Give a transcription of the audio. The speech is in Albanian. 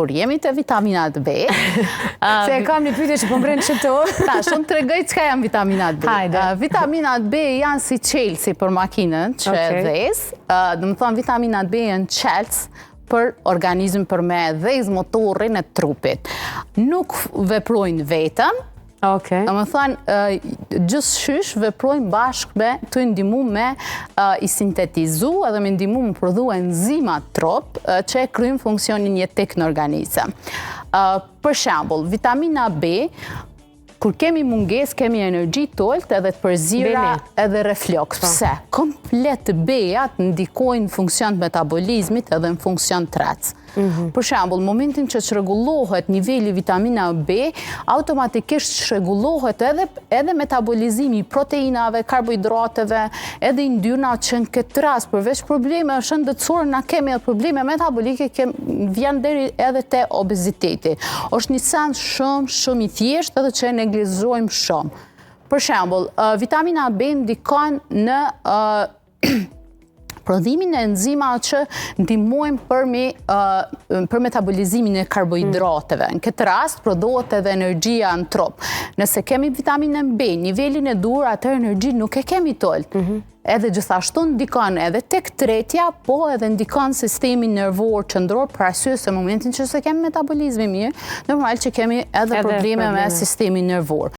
Kur jemi te vitaminat B... Se e kam një pyetje që po m'rrin qëtu. Tash, unë tregoj çka janë vitaminat B. Hajde. Vitaminat B janë si çelësi për makinën që e dhez. Domethonë, vitaminat B janë çelës për organizmin për me dhez motorin e trupit. Nuk veprojnë vetëm, Okej. Domethonë, gjithqysh veprojnë bashkë me të ndihmu me i sintetizu edhe me ndihmu me prodhu enzimat n'trup që e kryjnë funksionin jetik në organizëm. Për shembull, vitamina B, kur kemi mungesë, kemi energji të ulët edhe të përzira edhe refluks. Po. Pse? Komplet B-at ndikojnë në funksion të metabolizmit edhe në funksion të tretjes. Për shembull, momentin që çrregullohet niveli vitamina B, automatikisht çrregullohet edhe edhe metabolizimi i proteinave, karbohidrateve, edhe yndyrna që në këtë rast përveç problemeve shëndetësore na kemi edhe probleme metabolike, kem, vjen deri edhe te obeziteti. Është një sens shumë shumë i thjeshtë edhe që e neglizojmë shumë. Për shembull, vitamina B ndikon në prodhimin e enzimave që ndihmojnë për, mi, për metabolizimin e karbohidrateve. Në këtë rast, prodhohet edhe energjia në trup. Nëse kemi vitaminën B, nivelin e duhur, atëherë energji nuk e kemi të ulët. Edhe gjithashtu ndikon edhe tek tretja, po edhe ndikon sistemin nervor qendror, për arsye se momentin që se kemi metabolizmi mirë, normal që kemi edhe, Edhe probleme me probleme. sistemin nervor.